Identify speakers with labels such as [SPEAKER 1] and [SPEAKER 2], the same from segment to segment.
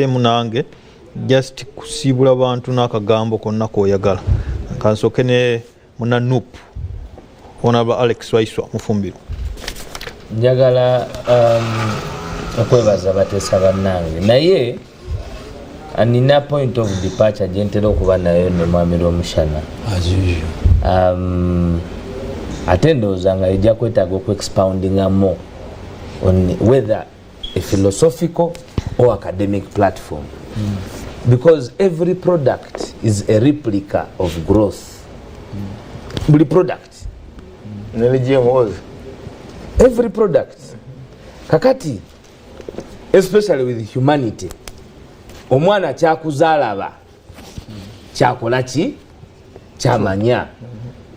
[SPEAKER 1] Munange, just kusiibula bantu n'akagambo konna koyagala. Kansooke ne muna NUP, Honorable Alex Waiswa Mufumbiro.
[SPEAKER 2] Njagala okwebaza bateesa bannange, naye nina point of departure gyentera okuba nayo ne mwami Lwomushana. Ate ndowooza nga ejja kwetaaga okuexpoundinga more on whether a philosophical or academic platform, because every product is a replica of growth. Buli product.
[SPEAKER 3] Ne GMOs.
[SPEAKER 2] Every product kakati, especially with humanity, omwana kyakuzaalaba kyakola ki kyamanya.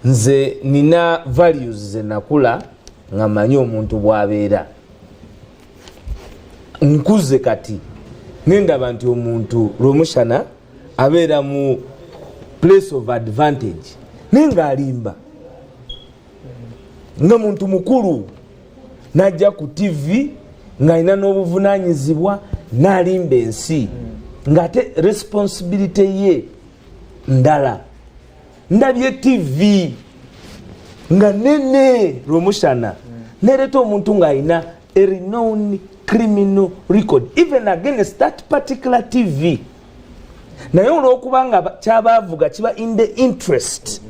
[SPEAKER 2] Nze nina values zenakula nga manyi omuntu bwabeera. Nkuze kati nendaba nti omuntu Lwomushana abeera mu place of advantage, naye ngaalimba nga muntu mukulu najja ku TV ng'alina n'obuvunanyizibwa n'alimba ensi, ng'ate responsibility ye ndala. Ndabye TV nga nene Lwomushana nereeta omuntu ng'alina a renowned criminal record even against that particular TV, naye olwokuba nga kyabavuga kiba in the interest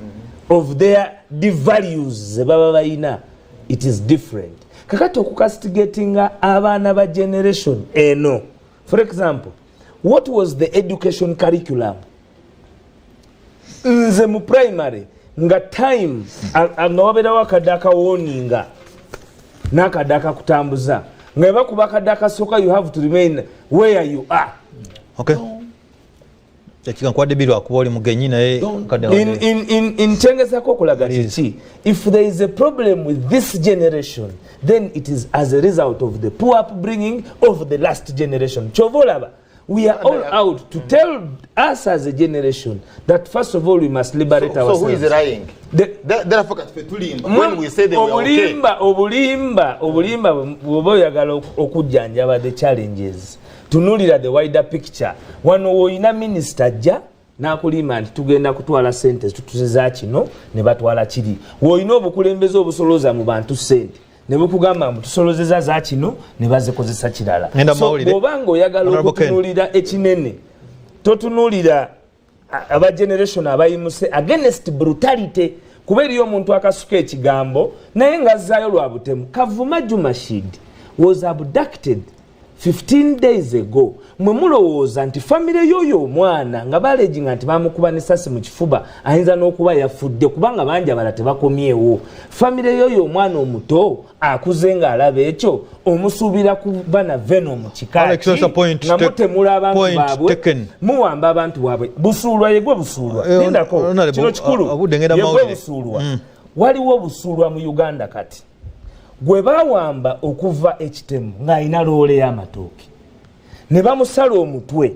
[SPEAKER 2] of their the values ze baba balina, it is different. Kakati okucastigatinga abaana ba generation eno, for example, what was the education curriculum? Nze mu primary nga time nga wabeerawo akadde akawarninga n'akadde akakutambuza, nga bakuba akadde akasooka, you have to remain where you are.
[SPEAKER 1] Okay, ekika nkwadde biri akuba oli mugenyi, naye
[SPEAKER 2] In kyengezako okulaga kiki, if there is a problem with this generation, then it is as a result of the poor upbringing of the last generation. Kyova olaba we are all out to tell us as a generation that first of all we must liberate
[SPEAKER 3] So who
[SPEAKER 2] ourselves.
[SPEAKER 3] Is lying? Therefore kati tulimba when we say they were okay.
[SPEAKER 2] Obulimba, bw'oba oyagala okujjanjaba the challenges, tunulira the wider picture. Wano woyina minisita ajja n'akulimba nti tugenda kutwala sente tutuziza kino, ne batwala kiri. Woyina obukulembeze obusolooza mu bantu sente, ne bukugamba mbu tusolozeza za kino, ne bazikozesa kirala.
[SPEAKER 1] Ngenda
[SPEAKER 2] So,
[SPEAKER 1] mawulire.
[SPEAKER 2] bw'oba nga oyagala
[SPEAKER 1] Honorable Ken.
[SPEAKER 2] okutunulira ekinene, totunulira aba generation abayimuse against brutality, kuba eriyo omuntu akasuka ekigambo naye ng'azzaayo lwa butemu. Kavuma Jumashid was abducted 15 days ago. Mwe mulowooza nti famire y'oyo omwana nga baleginga nti bamukuba nesasi mu kifuba, ayinza n'okuba yafudde, kubanga bangi abala tebakomyewo. Famire y'oyo omwana omuto akuze ng'alaba ekyo, omusuubira kuba na venom
[SPEAKER 1] Alex, that's a point
[SPEAKER 2] kikaki nga mutemula abantu
[SPEAKER 1] point
[SPEAKER 2] baabwe,
[SPEAKER 1] taken.
[SPEAKER 2] muwamba abantu baabwe. Busuulwa yegwe Busuulwa, lindako.
[SPEAKER 1] Honorable,
[SPEAKER 2] Kino kikulu.
[SPEAKER 1] Obudde ngenda
[SPEAKER 2] Yegwe
[SPEAKER 1] mawulire.
[SPEAKER 2] Busuulwa, waliwo Busuulwa mu Uganda kati gwe bawamba okuva ekitemu ng'alina loole y'amatooke, ne bamusala omutwe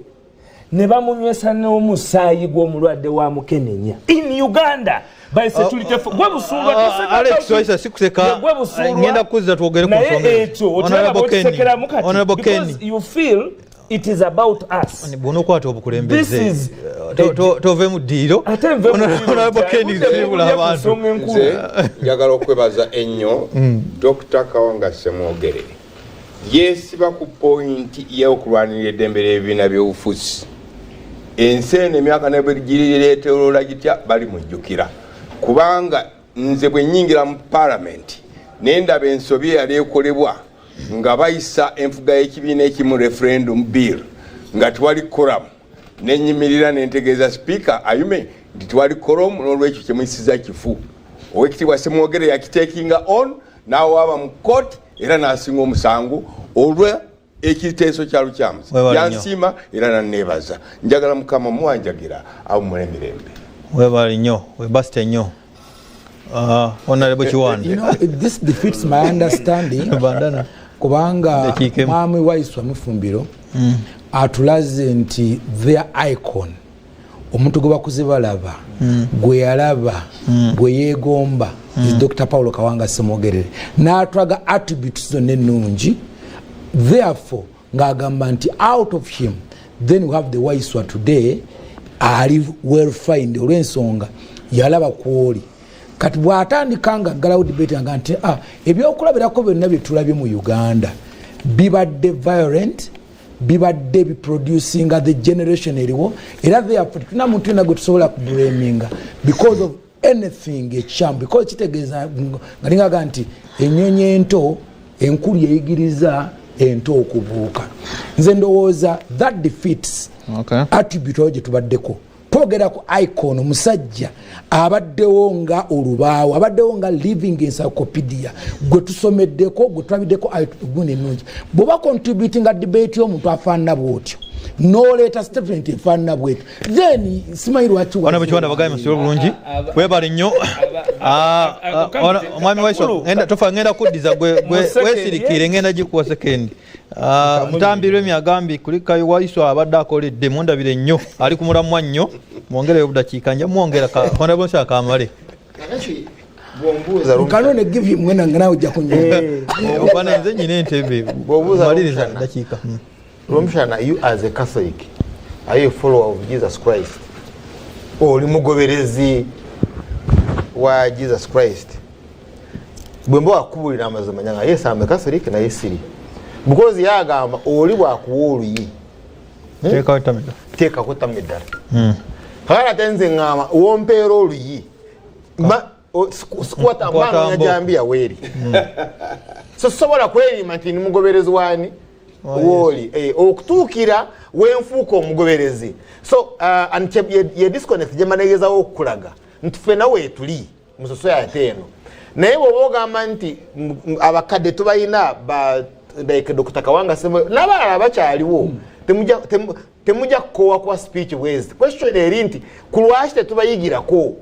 [SPEAKER 2] ne bamunywesa n'omusaayi gw'omulwadde wa mukenenya in Uganda by security gwe Busuulwa.
[SPEAKER 1] Alex Waisa, sikuseka.
[SPEAKER 2] Gwe Busuulwa.
[SPEAKER 1] Ngenda kuzza twogere ku
[SPEAKER 2] Naye
[SPEAKER 1] nsonga ezo.
[SPEAKER 2] ekyo okiraba
[SPEAKER 1] Honorable Kenny,
[SPEAKER 2] bw'okisekeramu kati
[SPEAKER 1] Honorable
[SPEAKER 2] because
[SPEAKER 1] Kenny.
[SPEAKER 2] you feel it is about us.
[SPEAKER 1] Bw'onookwata obukulembeze,
[SPEAKER 2] This is
[SPEAKER 1] tove mu ddiiro.
[SPEAKER 2] Ate nve mu ddiiro.
[SPEAKER 1] Honorable Kenny,
[SPEAKER 2] Budde
[SPEAKER 1] siibula
[SPEAKER 2] bulungi ku
[SPEAKER 1] abantu.
[SPEAKER 2] nsonga enkulu.
[SPEAKER 4] Nze njagala okwebaza ennyo Dr Kawanga Semwogerere. Yeesiba ku point y'okulwanirira eddembe ly'ebibiina by'obufuzi. Ensi eno emyaka nebwegireetolola gitya, bali mujjukira, kubanga nze bwe nnyingira mu paalamenti nendaba ensobi eyali ekolebwa nga bayisa enfuga y'ekibiina ekimu, referendum bill, nga tewali quorum, nenyimirira nentegeeza Sipiika Ayume nti tewali quorum, n'olwekyo kyemuyisiza kifu. Owekitiibwa Semwogere yakitakinga on n'awaaba mu court era n'asinga omusango olwa ekiteeso kya Lukyamuzi.
[SPEAKER 1] Weebale nnyo.
[SPEAKER 4] Yansiima era naneebaza. Njagala Mukama muwanjagira awummula emirembe.
[SPEAKER 1] Webale nnyo, webasite nnyo. Honorable Kiwanda.
[SPEAKER 5] This defeats my understanding
[SPEAKER 1] Bandana.
[SPEAKER 5] kubanga
[SPEAKER 1] Dakiika emu.
[SPEAKER 5] Mwami Waiswa Mufumbiro atulaze nti their icon, omuntu gwe bakuze balaba, gwe yalaba, gwe yeegomba, is Dr Paulo Kawanga Semogerere, n'atulaga attributes zonna ennungi. Therefore ng'agamba nti out of him Then we have the Waiswa today ali well find olw'ensonga yalaba kwoli. Kati bw'atandika nga aggalawo debate nga nti ebyokulabirako byonna bye tulabye mu Uganda bibadde violent, bibadde biproducinga the generation eriwo, era therefore tulina muntu yena gwe tusobola kublaminga because of anything ekyamu, because kitegeeza nga lingaga nti ennyonyi ento enkulu yeyigiriza ento okubuuka. Nze ndowooza that defeats attribute oyo gye tubaddeko twogera ku icon, omusajja abaddewo nga olubaawo, abaddewo nga living encyclopedia, gwe tusomeddeko, gwe tulabiddeko gundi ennungi. Bw'oba contributinga debate y'omuntu afaanana bwotyo, noleeta statement efaanana bwetyo, then simanyi lwaki.
[SPEAKER 1] Bana bwekiwanda bagaye musibe bulungi, webale nnyo. Omwami Waiso, tofa, ngenda kuddiza gwe wesirikire, ngenda gikuwa sekendi. Ntambirwe emyagambye kulikayo Waiso abadde akoledde mundabire nnyo, ali ku mulamwa nnyo, mwongereyo obudakiika, nja mwongera honorable Nsa kamale.
[SPEAKER 5] Kanone give him mwena nga nawe ojja kunywa.
[SPEAKER 1] Obana nze nyina entebe maliriza dakiika.
[SPEAKER 3] Rwomushana, you as a Catholic, are you a follower of Jesus Christ? Oli mugoberezi wa Jesus Christ? Bwe mba wakubulira amazima nyanga, yes, I'm a Catholic, naye siri, because yagamba oli bwakuwa oluyi teekako ttamu eddala. Kakati ate nze ŋŋamba wompeera oluyi sikwata mbanoonya jambiya weeri, so sobola kwerima nti ndi mugoberezi wani wooli okutuukira wenfuuka omugoberezi. So and ye disconnect gyembanegezawo okukulaga nti ffena weetuli mu society eno. Naye bw'oba ogamba nti abakadde tubalina ba like Dr. Kawanga n'abalala bakyaliwo, temujja kukoowa kuwa speech bwezi. Question eri nti ku lwaki tetubayigirako?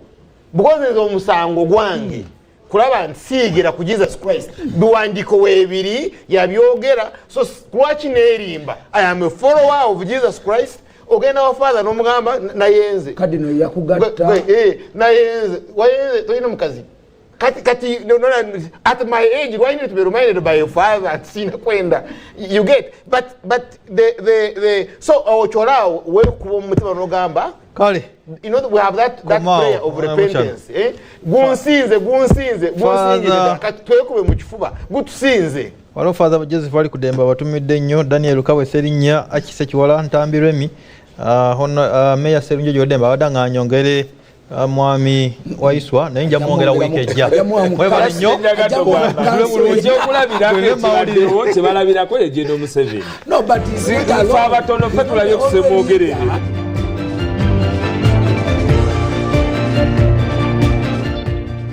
[SPEAKER 3] Because nze omusango gwange kulaba nti siyigira ku Jesus Christ, biwandiiko weebiri yabyogera, so lwaki neerimba? I am a follower of Jesus Christ. Ogenda wa father n'omugamba nayenze.
[SPEAKER 5] Kadino yakugatta.
[SPEAKER 3] Nayenze, wayenze, tolina mukazi kati kati no, no, at my age why need to be reminded by your father ati sina kwenda? You get? But the so okyolaawo wekuba omutima n'ogamba
[SPEAKER 1] kale
[SPEAKER 3] you know we have that prayer of repentance, eh? Gunsinze, gunsinze, gunsinze, kati twekube mu kifuba, gutusinze.
[SPEAKER 1] Waliwo Father Joseph ali kudemba batumidde nnyo, Daniel Kabwe Serinnya, Akise Kiwala, Ntambi Remi, Meya Serunjogi Odemba abadde nga anyongere mwami Waiswa, naye nja mwongera wiiki ejja. Mwebale nnyo.
[SPEAKER 2] Ekyokulabirako ekibaddewo kyebalabirako ye General Museveni.
[SPEAKER 5] No, but
[SPEAKER 2] abatono ffe tulabye kusemwogerere.